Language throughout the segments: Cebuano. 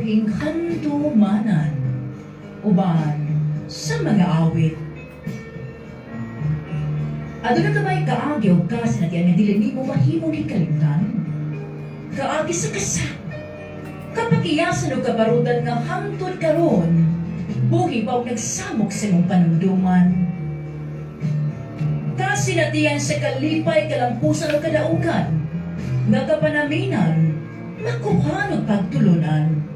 Buhing handumanan uban sa mga awit. Aduna ka ba'y kaagi o kasinatian nga dili nimo mahimong hikalimtan? Kaagi sa kasa. Kapakiyasan o kabarutan nga hangtod karon, buhi pa og nagsamok sa imong panumduman. Kasinatian sa kalipay, kalampusan o kadaugan, nga kapanaminan, makuhan og pagtulunan.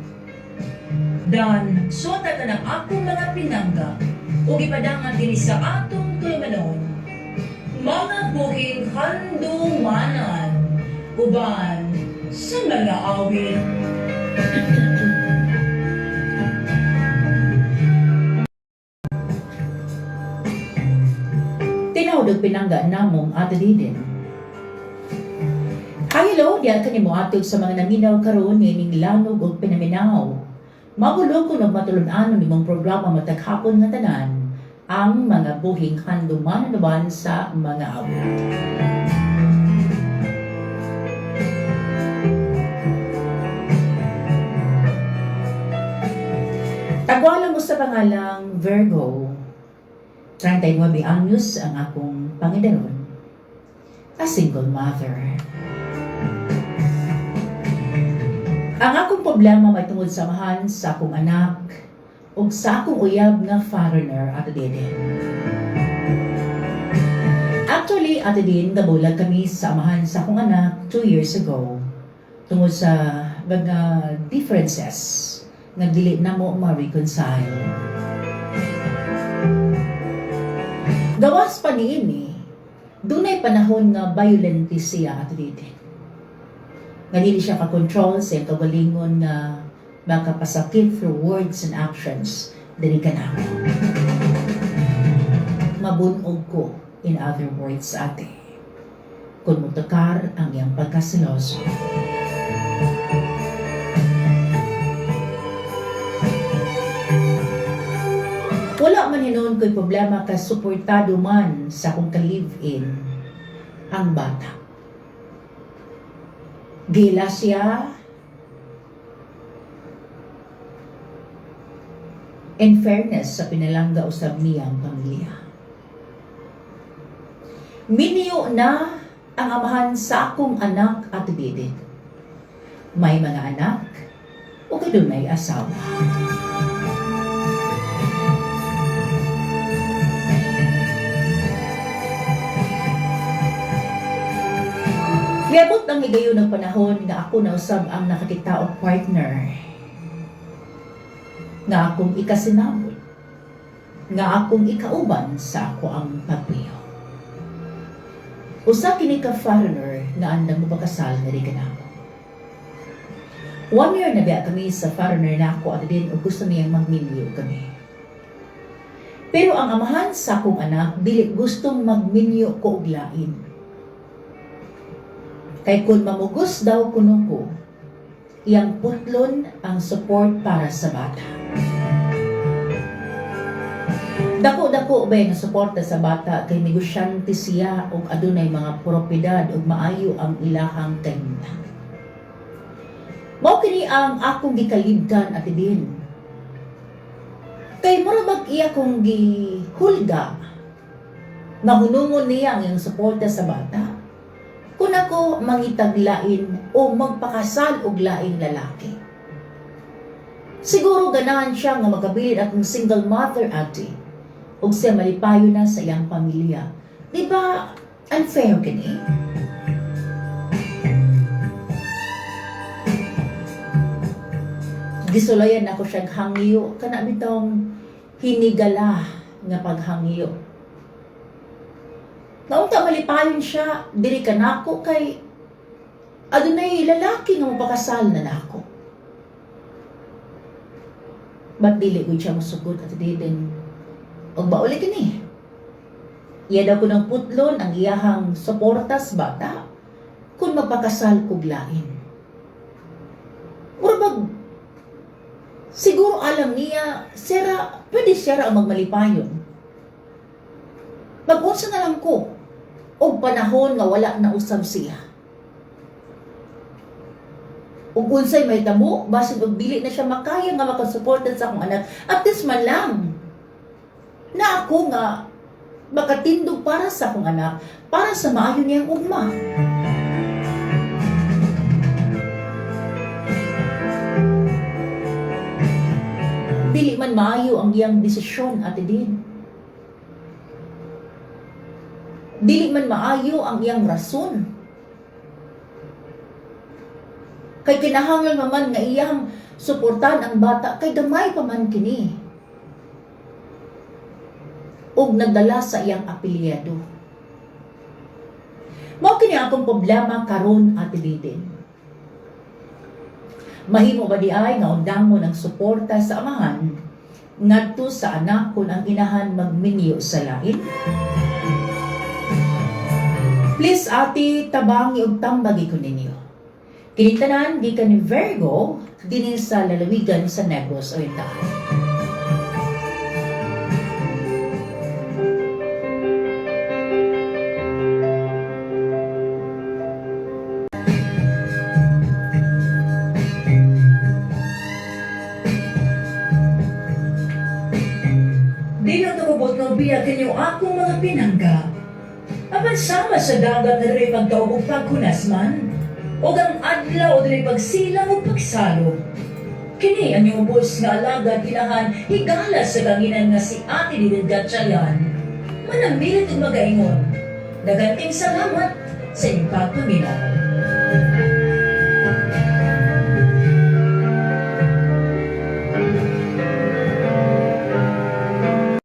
Dan, suwata ka ng akong mga pinangga, ug ipadangan dinhi sa atong tulumanon, mga buhing handumanan, uban sa mga awit. Tinawag og pinangga namong Ate Didin. Hi, hello, diyan ka nimo atog sa mga naminaw karon niining lanog og pinaminaw. Mabulo ko matulun-anon nimong programa matag hapon nga tanan ang mga buhing handumanan sa mga awit. Tagwala mo sa pangalang Virgo. 39 anyos ang akong pangidaron. A single mother. Ang akong problema may tungod sa amahan sa akong anak ug sa akong uyab nga foreigner, Ate Dede. Actually, Ate Din, nabulag kami sa amahan sa akong anak 2 years ago tungod sa mga differences nga dili na mo ma-reconcile. Gawas pa niini, dunay panahon nga violent siya, Ate Dede. Nga dili siya ka-control sa iyang kaugalingon nga makapasakit through words and actions diri kanamo. Mabunog ko, in other words, ate, kung mutakar ang iyang pagkaseloso. Wala man hinuon ko'y problema kay suportado man sa akong ka-live-in ang bata. Gila siya. In fairness sa pinalangga usab niya ang pamilya. Minyo na ang amahan sa akong anak at didit. May mga anak o kadunay asawa. Miabot ang higayon ng panahon nga ako na usab ang nakakita og partner nga akong ikasinabot, nga akong ikauban sa ako ang pagpuyo. Usa kini ka foreigner nga andam mo pakasal nga di kanamo. One year na biya kami sa foreigner na ako at din og gusto niyang magminyo kami. Pero ang amahan sa akong anak dili gustong magminyo ko og lain. Kay kung mamugos daw kuno ko, iyang putlon ang support para sa bata. Dako-dako ba nga suporta sa bata kay negosyante siya ug adunay mga propiedad ug maayo ang ilahang kahimtang. Mao kini ang akong gikalibgan, Ate Din. Kay mura bag iya kong gihulga nga hunungon niya ang iyang suporta sa bata kung ako mangitaglain o magpakasal og laing lalaki. Siguro ganahan siya nga magkabilin akong single mother, ate, ug siya malipayo na sa iyang pamilya. Di ba unfair kini? Gisulayan ako siyang hangyo kana bitong hinigala nga paghangyo. Naunta malipayon siya diri kanako kay adunay lalaki nga mapakasal na nako. But dili ko siya musugot at din og bauli kini. Iya daw ko ng putlon ang iyahang suportas bata kung magpakasal kog lain. Mura bag siguro alam niya, sira, pwede siya ra ang magmalipayon. Mag-unsa na lang ko og panahon nga wala na usab siya. Ug unsay mahitabo, basin og dili na siya makaya nga makasuporta sa akong anak, at least man lang na ako nga makatindog para sa akong anak, para sa maayo niyang ugma. Dili man maayo ang iyang desisyon, Ate Din. Dili man maayo ang iyang rason. Kay kinahanglan man nga iyang suportahan ang bata kay gamay pa man kini. Ug nagdala sa iyang apelyido. Mao kini akong problema karon, Ate Didin. Mahimo ba diay nga undangon ang suporta sa amahan ngadto sa anak kung ang inahan magminyo sa lain? Please, ate, tabangi og tambagi ko ninyo. Kini tanan gikan ni Virgo dinhi sa lalawigan sa Negros Oriental. Dili ang tumubot ng biya kanyo akong mga pinangga. Apan sama sa dagat na diri pagdaog ug paghunas man, ug ang adlaw diri pagsilang ug pagsalog. Kini ang inyong ubos nga alagad inahan higala sa kanginan nga si Ate Didin Gatchalian. Manamilit ug magaingon. Daghang salamat sa inyong pagpaminaw.